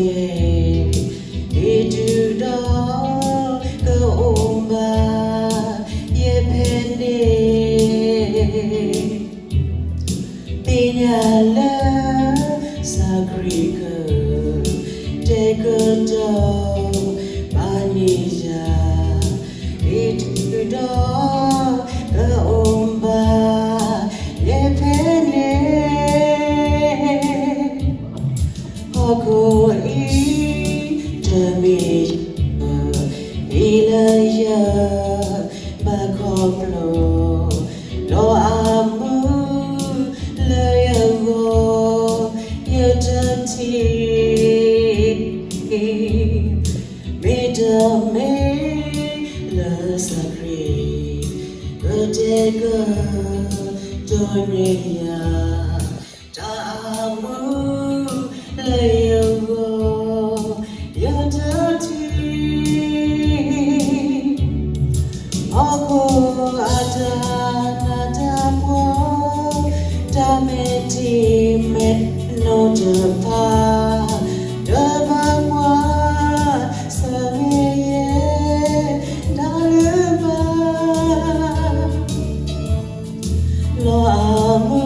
ယဲ, ယတုၤဒီးကအိၣ်ဘၣ်ယဲဖဲန့ၣ်, သ့ၣ်ညါလၢစၤခရံာ်က တဲာ်ကတီၤဘၣ်န့ၢ်ယၤ, ယတုၤဒီးကအိၣ်ဘၣ်ယဲဖဲန့ၣ် ဟီၣ်ခိၣ်အံၤ တမ့ၢ်ယ, မ့ၢ်လၢယဘၣ်ခီဖျိ, လီၤအမူလၢယဂီၢ် ယတထံၣ်, မ့တမ့ၢ်လၢစၤခရံာ် ကတဲာ်ကတီၤန့ၢ်ယၤ တၢ်အမူလၢယဂီၢ် ယတထံၣ်, ဟီၣ်ခိၣ်အတၢ်နးတၢ်ဖှီၣ် တၢ်မဲာ်ထံမဲာ်နိတဖၣ် တဘၣ်ကွၢ်ဆၢၣ်မဲာ်ယဲ တၢ်လၢဘၣ် လီၤအမူ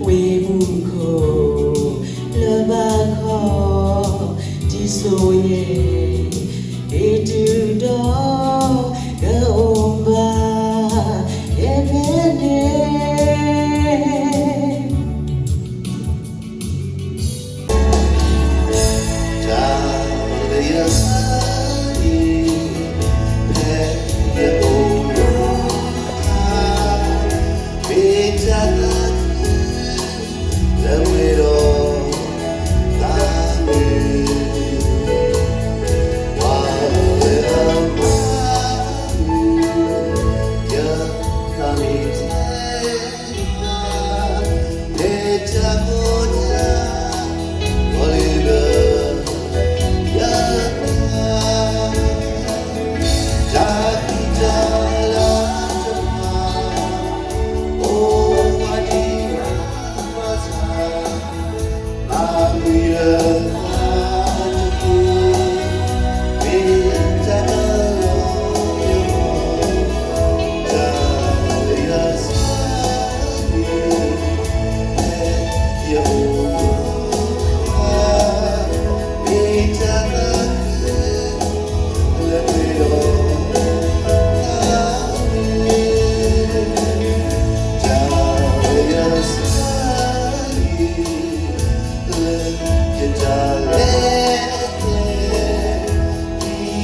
ဝ့ၢ်မူခိၣ် လၢဘၣ်ခီၣ်ထံးစိၤယဲ, ယတုၤဒီးကအိၣ်ဘၣ်ယဲဖဲန့ၣ် တၢ်လၢယဆၢအံၤ ဖဲယအိၣ်လီၤ, မ့ၢ်တၢ်သးခုလၢပှဲၤဒီး သးမုာ်, ပှၤလၢအမၤမုာ် ယသးမ့ၢ်ထဲ မ့ၢ်တၢ်ဖိတၢ်လံၤလၢယသ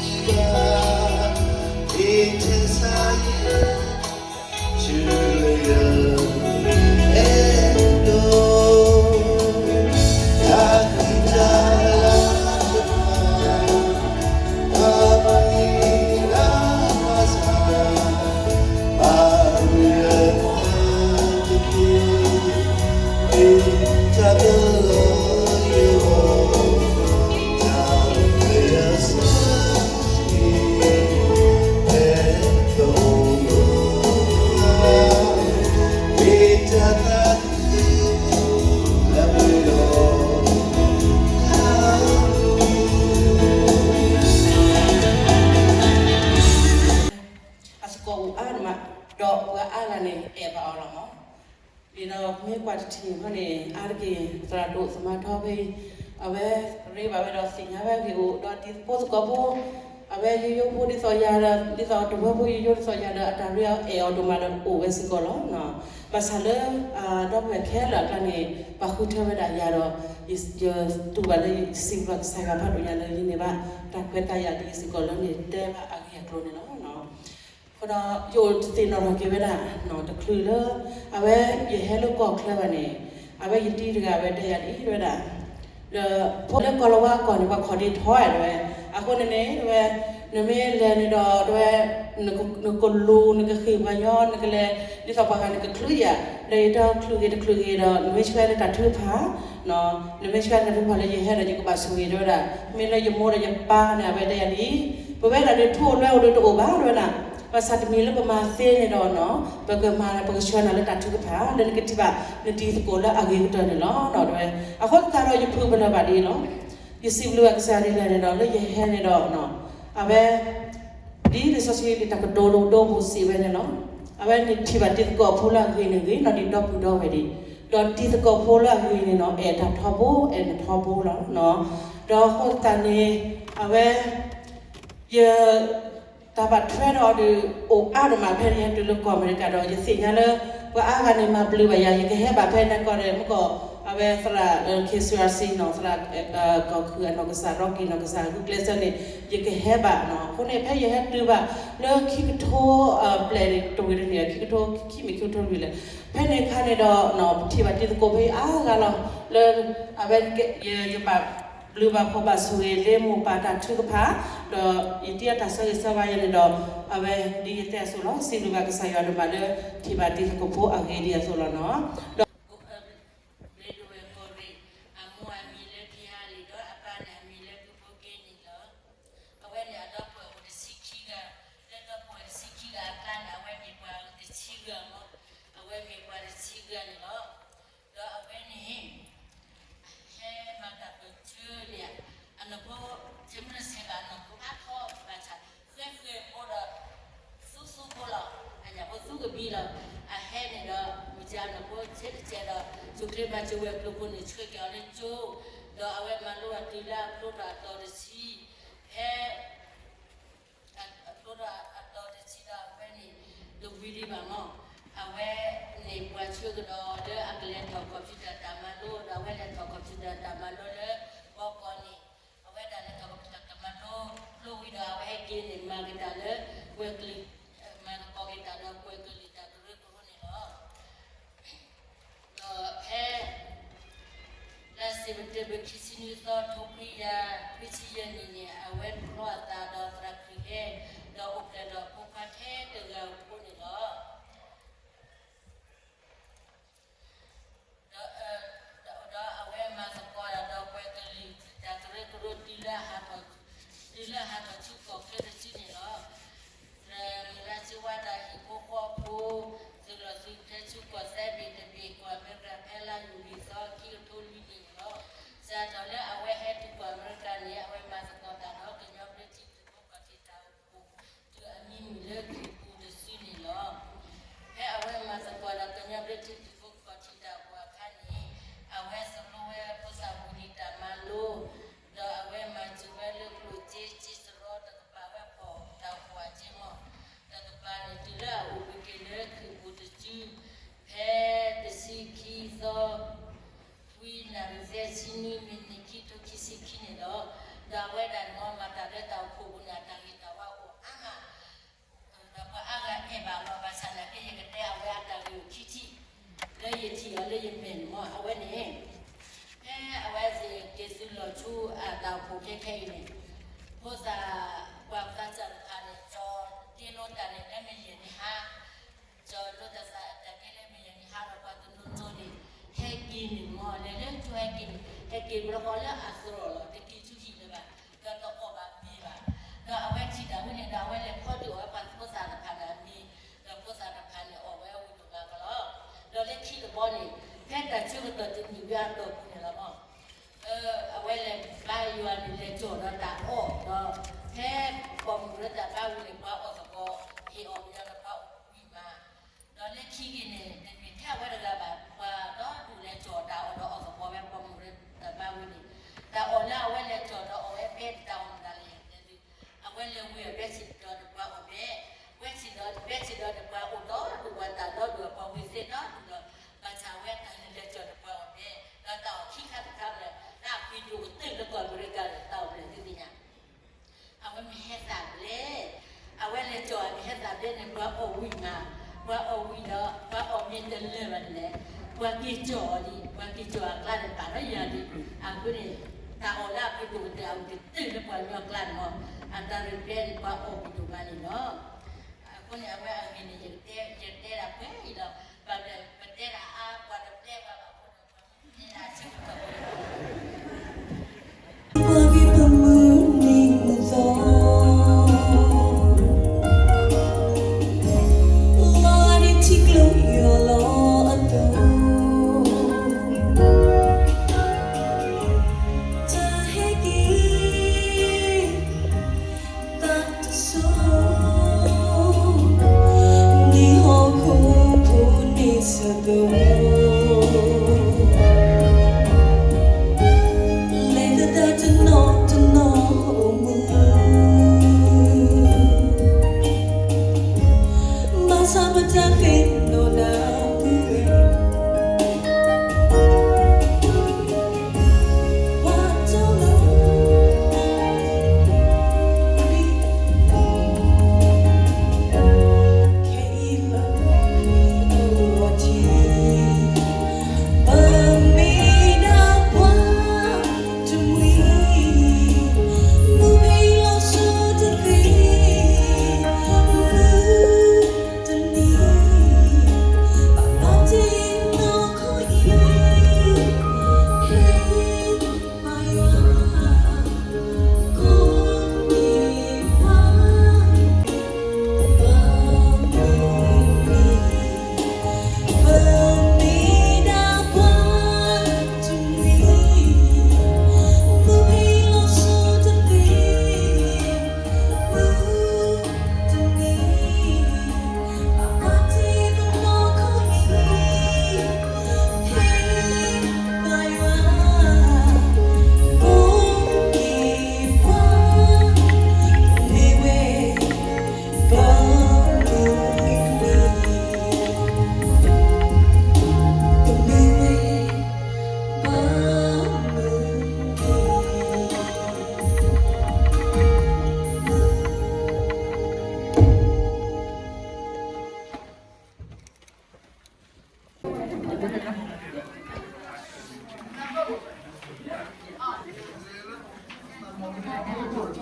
း, တၢ်ဃံတၢ်လၤတဖၣ် အိၣ်ဝဲဒံးဘၣ်ဆၣ် အသကိးအိၣ်အါမး, ဒီးပှၤအါဂၤန့ၣ် အဲၣ်ဘၣ်အီၤလီၤမး. ဒ်သိးမ့ၢ်ကွၢ်တထံၣ်အဃိန့ၣ် အါတက့ၢ် သရၣ်ဒိၣ်သမါထီဖဲ အဝဲရ့ဘၣ်ဝဲဒီးသ့ၣ်ညါဝဲဂ့ၢ်အိၣ်ဒီးတံၤသကိးဖိ, အဝဲယိယိဖိဒ်သိးယၤဒီး ဒ်သိးတဝၢဖိယိယိဒ်သိးယၤဒီး အတၢ်ရ့အီၤအဲၣ်အီၤဒိၣ်မးဒီးအိၣ်ဝဲစ့ၢ်ကီးလီၤ. ဘၣ်ဆၣ်လၢ ဒီပုၢ်ဝဲၢ်ခဲလၢာ်အကျါန့ၣ် ပာ်ဃုထၢဝဲဒၣ်ယၤဒီး ယတူၢ်ဘၣ်လၢယစံးဘျုးကစၢ်ယွၤဖးဒိၣ်ညါလၢယန့ၢ်ဘၣ်တၢ်ခွဲးတၢ်ယာ်ဒ်ယစ့ၢ်ကီးလၢန့ၣ် တဲဘၣ်အဂ့ၢ်အကျိၤန့ၣ်လီၤ. အဃိဒီးယအိၣ်တသ့ၣ်နီၣ်ထီၣ်က့ၤဝဲဒၣ် တချုးလၢ အဝဲယဟဲလၢကီၢ်ချၢဘၣ်န့ၣ် အဝဲယတံၤတဂၤဝဲတဲယၤဒ်အံၤဝဲဒၣ် ဒီးဖိလၢကီၢ်လီၤဝါအကီၢ်န့ၣ် ပှၤခိးဒ့ထီဧါတဲဝဲ, အဃိန့ၣ်န့ၣ်တဲဝဲ နမ့ၢ်လဲၤန့ၣ်ဒီးတဲဝဲ နကလူၤ နကဃ့ၢ်ပှၤညီ နကလဲၤ ဒ်သိးပှၤဂၤန့ၣ်ကချုးယၤ ဒီးယတဲချုးဂ့ၤတချုးဂ့ၤဒီး နမ့ၢ်ဆှၢလၢတၢ်ထုကဖၣ် နမ့ၢ်ဆှၢန့ၣ် ပဖီၣ်လၢယဟဲဒီးယကဘၣ်ဆိၣ်ဂ့ၤတဲဝဲဒၣ်, မ့ၢ်လၢယမိၢ်ဒီးယပၢ်န့ၣ် အဝဲတဲယၤလံ, ပဝဲဒၣ်ဒီးထိၣ်လွဲအိၣ်ဒီးတအိၣ်ဘၣ်တဲဝဲဒၣ်, ဘၣ်ဆၣ်တမံၤလၢပမၤသ့န့ၣ်ဒီးနီၤ, ပကမၤ ပကဆှၢနၤလၢတၢ်ထုကဖၣ် လၢနကထံၣ်ဘၣ်နတံၤသကိးလၢအဂ့ၤကတၢၢ်န့ၣ်လီၤ. တဲဝဲ, အဃိသတးဒီးယဖုပလၢၢ်ဘၣ်ဒ်အံၤလီၤ. ယစံးဘျုးဘၣ်ကစၢ်ယွၤဒ်လဲၣ်န့ၣ်ဒီး လၢယဟဲန့ၣ်ဒီး အဝဲ ဒ်လံာ်စီဆှံတၢ်ကတိၤဒိဒိပူၤစံးဝဲန့ၣ်လီၤ. အဝဲန့ၣ်ထံၣ်ဘၣ်တံၤသကိးဖိလၢအဂ့ၤန့ၣ်ဂ့ၤနီၤ ဒ်ဒီပုၢ်ဒီဝဲၢ်ဒံး, ဒီးတံၤသကိးဖိလၢအဂ့ၤန့ၣ်နီၤ အဲၣ်တၢ်ထီဘိ အဲၣ်နထီဘိလီၤ. ဒီးအဃိသတးန့ၣ် အဝဲ ယ တၢ်ဘၣ်ထွဲဒီးအီၤဒီး အိၣ်အါဒိၣ်မး ဖဲယဟဲတုၤလၢကီၢ်အမဲရကၤဒီး ယသ့ၣ်ညါလၢ ပှၤအါဂၤန့ၣ်မၤဘျုးဘၣ်ယၤ ယကဟဲဘၣ်ဖဲန့ၣ်ကီၢ်ဒီး မ့ၢ်ကီၢ် အဝဲသရၣ် ခ့စရၣ်စံနီၤ သရၣ် ကီၢ်ခုၣ်အနီၢ်ကစၢ် ရီကံၢ်နီၢ်ကစၢ် ဂုာ်ကျဲးစၢးန့ၣ် ယကဟဲဘၣ်နီၤ. အဃိန့ၣ် ဖဲယဟဲတုၤဘၣ်လၢခံကထိ ပျဲၢ်တဝံၤတန့ၢ် ခံကထိခံမံၤခံကထိလွံၢ်လဲၣ်, ဖဲန့ၣ်အခါန့ၣ်ဒီး ပထံၣ်ဘၣ်တံၤသကိးဖဲအါဂၤလီၤ လၢ အဝဲ ယဘၣ်ဘျုးဘၣ်ဖှိၣ်ဘၣ်ဆိၣ်ဂ့ၤလၢမိၢ်ပၢ်တၢ်ထုကဖၣ်, ဒီးယတံၤအတၢ်ဆၢဂ့ၤဆၢဝါယၤန့ၣ်ဒီး အဝဲဒ်ယတဲအသိးလီၤ. စံးဘျုးဘၣ်ကစၢ်ယွၤဒိၣ်မးလၢ ထံၣ်ဘၣ်တံၤသကိးဖိအဂ့ၤဒ်အသိးလီၤနီၤ. ဒီး ဘျ့ဒဝဲၢ်ကီၢ်ရ့ၣ် အမိၢ်အမံၤလၢဖံဟါလံၤဒီး အပၢ်န့ၣ်အမံၤလၢဖုဖိက့န့ၣ်လီၤ. အဝဲန့ၣ်အဒီပုၢ်ဝဲၢ်အိၣ်တဆံခံဂၤ, လၢဒီပုၢ်ဝဲၢ်တဆံခံဂၤအကျါန့ၣ် အဝဲမ့ၢ်ပှၤတဆံဂၤမး, အဝဲမ့ၢ်ပှၤတဆံဂၤန့ၣ်လီၤ. ဒီးအဝဲန့ၣ် ဟဲမၤတၢ်ပၢၢ်ဆၢန့ၣ် အနီၢ်ဖိ ဆဲမုၢ်ဆဲဘၣ်အနီၢ်ဖိအါထီၣ်ဘၣ်ဆၣ် ဃဲဃဲဖိဒီး သူသူဖိလီၤ, အညၣ်ဖိသူကဘံလီၤ. အဟဲန့ၣ်ဒီး မုၢ်ကၢအနီၢ်ဖိဆဲးတကဲးဒီး ဆိၣ်ချ့မၤစၢၤဝဲၤကျိၤဖိန့ၣ် ဆှၢက့ၤအီၤလၢကၠိ, ဒီးအဝဲမၤလိအတုၤလၢအဖျိထီၣ်အတီၤတဆံ, ဖဲ အဖျိထီၣ်အတီၤတဆံဒီးအဝဲန့ၣ် တဝံၤဒံးဘၣ်မး, အဝဲန့ၣ်ပှၤဆှၢကဒီးလၢအကလဲၤထီၣ် computer တၢ်မၤလိ ဒီးအဝဲလဲၤထီၣ် computer တၢ်မၤလိလၢ ဘီကီးန့ၣ်, အဝဲဒၣ်လဲၤထီၣ် computer တၢ်မၤလိ ဖျိဝံၤဒီးအဝဲဟဲက့ၤန့ၣ် မၤက့ၤတၢ်လၢ ကွဲၤကလုၢ်, မၤသကိးက့ၤတၢ်ဒီးကွဲၤကလုၢ်တၢ်ကရၢကရိန့ၣ်လီၤ. ဒီးဖဲ လါစဲးပထ့ဘၢၣ် ခံဆံနွံသီ ထိခွံကယၤခွံဆံယဲၢ်နံၣ်န့ၣ် အဝဲဖျီအသးဒီးသရၣ်ခရံာ်ဟဲ, ဒီးအိၣ်ဖျဲၣ်ဒီးဖိခွါထဲတဂၤအဃိန့ၣ်လီၤ. ဒီး ဒီးအဝဲမၤသကိးဒီးကွဲၤကလုၢ် တၢ်ကရၢကရိတုၤလၢ တုၤလၢဟးထီၣ်ဆူကီၢ်ချၢတစုန့ၣ်လီၤ. မုၢ်လၢ်စ့ဝါဒီးဟံၣ်ဖိဃီဖိ သုးလီၢ်သုးကျဲဆူကီၢ်သဲဘ့ၣ်တဘ့ၣ် ကီၢ်အမဲရကၤ ဖဲလါယူၤလံသီ ခံကထိလွံၢ်နံၣ်န့ၣ်လီၤ. စးထီၣ်လၢအဝဲဟဲတုၤကီၢ်အမဲရကၤန့ၣ် အဝဲမၤသကိးတၢ်ဒီးကညီဘျၢထံသုးဖိကီၢ်ထံးတၢ်အိၣ်ဖှိၣ် တုၤအမံၤမုာ်လၢခရံာ်ပူၤတစုန့ၣ်လီၤ. ဖဲအဝဲမၤသကိးဒီးကညီဘျၢထံသုးဖိကီၢ်ထံးတၢ်အိၣ်ဖှိၣ်အခါန့ၣ် အဝဲစရီဝဲဖိသၣ်ဝံၤလံတၢ်မၤလိ ဒီးအဝဲမၤစၢၤဝဲလၢကျိၣ်စ့ စ့စရီတကပၤ ဝဲဖီၣ်တၢ်အိၣ်ဖှိၣ်အစ့မီၢ် တကပၤန့ၣ် တုၤလၢအအိၣ်ဘှံးက့ၤလၢခရံာ်ပူၤတစု ဖဲတဆံခံသီ ခွံနၣ်ရံၣ်သၢဆံနွံမံးနံး ခံကထိခံဆံခံန့ၣ်လီၤ. ဒီးအဝဲဒၣ်န့ၣ် မၤတၢ်လၢတၢ်အိၣ်ဖှိၣ်ပူၤန့ၣ် အတၢ်ဂ့ၤတၢ်ဝါအိၣ်အါမး ဒီးပှၤအါဂၤအဲၣ်ဘၣ်အီၤ ဘၣ်ဆၣ်နာ်က့ ယကတဲအဝဲအတၢ်ဂ့ၢ်အိၣ်ခံထံၣ် လၢယထံၣ်အီၤလၢယမဲာ်န့ၣ်မီၢ် အဝဲန့ၣ် ဖဲအဝဲသ့ၣ်က့ၤသုးလီၢ်ဆူအတၢ်အိၣ်ဖှိၣ်ခဲခဲအံၤန့ၣ် ဖိသၣ် ပှၤသးစၢ်တဖၣ်န့ၣ် ကၠီၤတ့လိတၢ်န့ၣ် လၢမုၢ်ယဲၢ်နံၤဟါ ကၠီၤလိတၢ်သးတၢ်ကဲလၢမုၢ်ယဲၢ်နံၤဟါဒီး ပှၤတနီၤနီၤန့ၣ် ဟဲက့ၤန့ၣ်မီၢ် လဲၤလၢကၠိဟဲက့ၤန့ၣ် ဟဲက့ၤဘျီဃီလၢအသရိာ်လီၤ တက့ၤဆူဟံၣ်လၢၤဘၣ် ဒီးတအီၣ်ဘၣ်မ့ၤဘၣ်. ဒီးအဝဲထံၣ်တၢ်ဝဲန့ၣ်ဒီး အဝဲလဲၤဖီဒုးအီၣ်ဝဲပှၤဖိသၣ်တဖၣ်န့ၣ်အမ့ၤ ဒီးဖိသၣ်တဖၣ်န့ၣ်အီၣ်ဝဲအဝံၣ်ဒိၣ်မးကလီၤ. ဒီးလၢခံတဘီန့ၣ် ဖဲတၢ်ဆၢကတီၢ်တနံၤဝံၤအတီၢ်ပူၤန့ၣ်လီၤမီၢ် အဝဲလဲၤဘါယွၤန့ၣ် လဲၤကၠီၤဒီးတၢ်အီၣ်ဒီး ဖဲပိာ်မုၣ်လၢတၢ်ဘါဝံၤန့ၣ် ပှၤအီၣ်သကိး ဟ့ၣ်အီၣ်မ့ၤဒီးပှၤအီၣ်ဝံၣ်မး ဒီးလၢခံက့ၤန့ၣ် တမ့ၢ်ထဲအဝဲတဂၤဘၣ် ပှၤဒီဒူၣ်လဲၤကၠီၤတၢ်အီၣ်ဒီးအီၣ်သကိးဝဲပိာ်မုၣ်လၢတၢ်ဘါဝံၤန့ၣ် တၢ်အီၣ်လၢအဝဲလဲၤကၠီၤဒီးအီၣ်ဝဲဖဲတၢ်အီၣ်မတၤလဲၣ် အဝဲလဲၤဝံၤအီၤ ဘဲဆ့ၣ်ဒီးတပှၤအီၣ်ဘဲ, ဝဲဆ့ၣ်ဒီး ဘဲဆ့ၣ်ဒီးတပှၤအိၣ်ဒီဒူၣ် ပှၤတၢ်ဒီဒူၣ်အပှၤဝံၤသ့ၣ်ဒီဒူၣ်ဒီး ဘၣ်ဆၣ်အဝဲတၢ်လဲၤကၠီၤတပှၤအီၣ်ဘဲ, ဒီးတၢ်အီၣ်ခံခါတခါလၢ တၢ်ဖံးဒိၣ်ကတၢၢ်လၢကီၢ်အမဲရကၤဒီး တၢ်အီၣ်ဘဲသုသ့ၣ်ညါ အဝဲမ့ၢ်ဟဲသးဘျဲၣ်, အဝဲလဲၤကၠီၤအမ့ၢ်ဟဲသးဘျဲၣ်န့ၣ် ပှၤအီၣ်ဝံၤမး, ပှၤအီၣ်ဝံၤဒီး ပှၤအီၣ်မ့ၤတလၢာ်ဘၣ်န့ၣ်လဲၣ်, ပှၤက့ၤကၠီၤအီၤဒံး, ပှၤက့ၤကၠီၤအကျါန့ၣ် ပာ်လီၤယၤဒံး, အဃိန့ၣ် တၢ်အီၣ်လၢအဖံးဒိၣ်ကတၢၢ် အဝံၤကတၢၢ်လၢပှၤကညီကျါန့ၣ်မီၢ်, အတၢ်ရဲၣ်ကျဲၤန့ၣ် ပှၤအီၣ်ဝံၤဒိၣ်မးန့ၣ်လီၤ. အဃိန့ၣ် အဝဲအဂ့ၢ်န့ၣ် ယကတဲ ယတဲဒၣ်ပှဲၤအံၤလီၤ, ဘၣ်မနုၤ ပတဲဒၣ်အါ ပှၤတပျဲဘၣ်ဘၣ်အဃိန့ၣ် ပှၤမ့ၢ်တဲဒၣ် ပှၤဂ့ၤပမုၢ်နံၤမုၢ်သီ, လါန့ၣ်ထံကျိယွၤလီၤအသိး, တၢ်ဟဲက့ၤ သးတဆိ, နံၤဟီၣ်ခိၣ်ဖိန့ၣ်ဆၢသိး, လဲၤသဒၣ်တနီၤတနီၤအိၣ်မူ, ဘၣ်ဆၣ်ပတၢ်ဃ့နီၣ်ဒၣ်မုၢ်ဂ့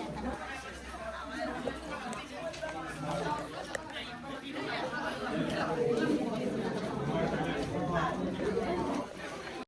ၤ